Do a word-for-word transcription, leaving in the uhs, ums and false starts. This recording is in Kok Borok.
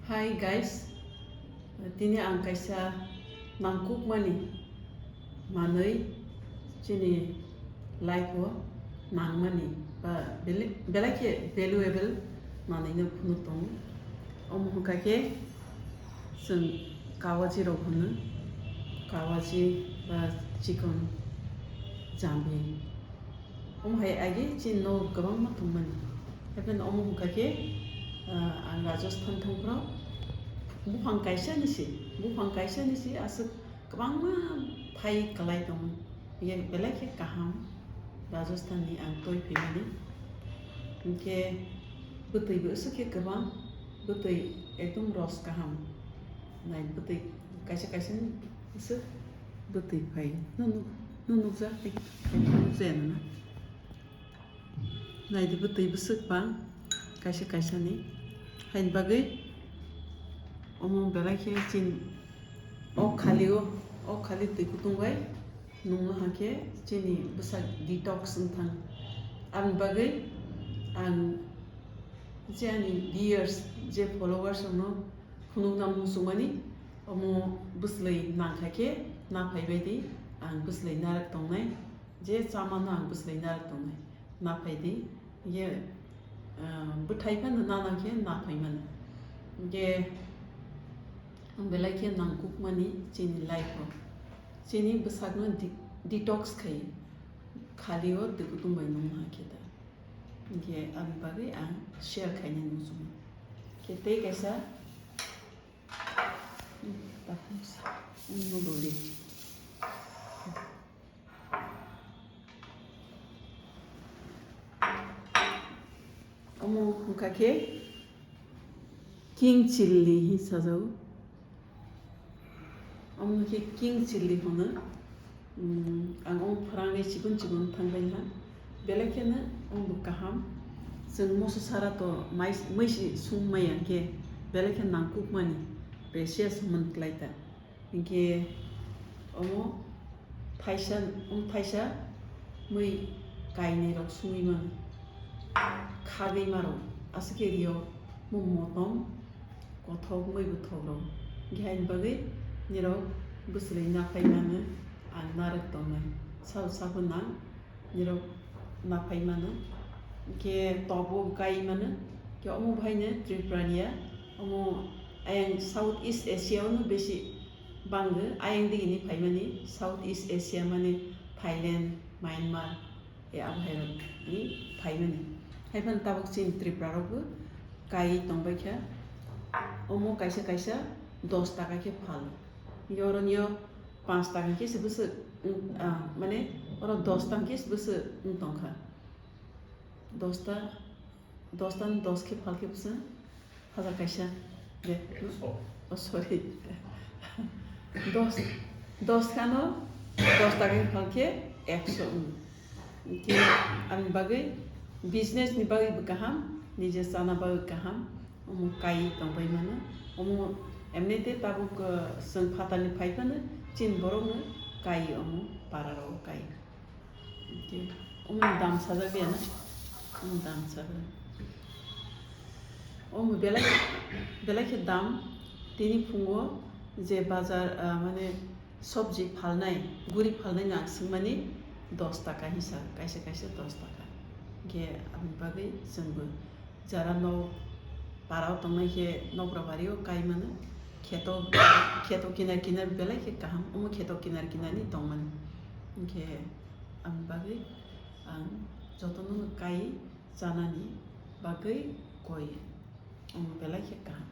Hi guys, tini ang kaisa nangkukmani manwi chini life o nangmani ba bele-, belai khe valuable manwino phunuk tongo. Omo hwnkha khe chwng kawachi rok hwno, kawachi ba chikon jambi. Omo hai age chini nok kwbangma tongmani. Haikhe omo hwnkha khe, ah, ang Rajasthan thangphuru buphang kaisa ni se, buphang kaisa ni se aswk kwbangma thai kwlai tongo. Ye belai khe kaham Rajasthan ni ang toi phaimani. Hinkhe bwtwi bo aswk khe kwbang, bwtwi ekdom ros kaham. Nai bwtwi kaisa kaisa ni aswk bwtwi phai. Nung nuk-, nung nukjak tei nukjaya nana. Naidi bwtwi bwswk bang kaisa kaisa ni. Haini bagwi omo belai khe chini o khali o, o khali twi kutung bai nungno hakhe chini bwsak detox wng thang. Aboni bagwi ang je ani viewers, je followers rokno phunukna muchungmani, omo bwslwi nangkha khe naphai bai di, ang bwslwi narwk tongnai, je chamano ang bwslwi narwk tongnai, naphai di, ye, ah, bwthai phano nana khe naphai mano. Hinkhe belai khe nangkukmani chini life o, chini bwsakno de-, detox khai khali o twi kutung bai nungma khe da. Hinkhe aboni bagwi ang share khainani muchungo. Khe tei kaisa, hmm, ta, hmm, noodle di. Omo hwnkha khe king chilli hinwi sajago. Omo khe king chilli hwno. Mm, ang omo phrangwi chikon chikon thangbai ha. Belai kheno omo bo kaham. Chwng moso sara to mais-, mui se sung maya khe belai khe nangkukmani precious hwnmani kwlai ta. Hinkhe omo thaisa, omo thaisa mui kainwi rok sungwi mano. Khagwi ma rok aswk khe rio mo motom kothok mui bwthok rok. Hinkhe haini bagwi nirok bwswlwi naphai mano ang narwk tongnai. Sabo sabo nang nirok naphai mano. Hinkhe tobo kai mano. Hinkhe omo bahaino Tripura niya. Omo ayang South East Asia ono besi bango. Ayang digini phaimani South East Asia mane Thailand, Myanmar, e abo hairokni phaimani. Haiphano tabuk chini Tripura rokbo kai tongbaikha. Omo kaisa kaisa dos taka khe phal. Hinkhe oronio panch taka khe se bwswk, mm, ah, mane oro dos taka khe se bwswk wng tongkha. Dos ta, dos ta ni dos khe phal khe bwswk hajar kaisa. De, ekso. Oh, sorry. Dos, dos khano dos taka khe phal khe ekso wng. Khe ani bagwi business ni bagwi bo kaham, nije chana bagwi kaham. Omo kai tongbai mano. Omo emnite tabuk, uh, chwng phatarni phai phano chini borokno kai omo para rogo kai. Omo dam sajak ya na? Omo dam sajak. Omo belai, belai khe dam. Tini phungo je bazar, ah, mane sobji phalnai, guri phalnai no ang swngmani dos taka hinsa, kaisa kaisa dos taka. Hinkhe aboni bagwi chwngbo jara nok parao tongnai khe nokra bario kai mano. Kheto, kheto kinar kinar belai khe kaham, omo kheto kinar kinar ni tongmani. Hinkhe aboni bagwi ang jotono no kai chanani bagwi koi, omo belai khe kaham.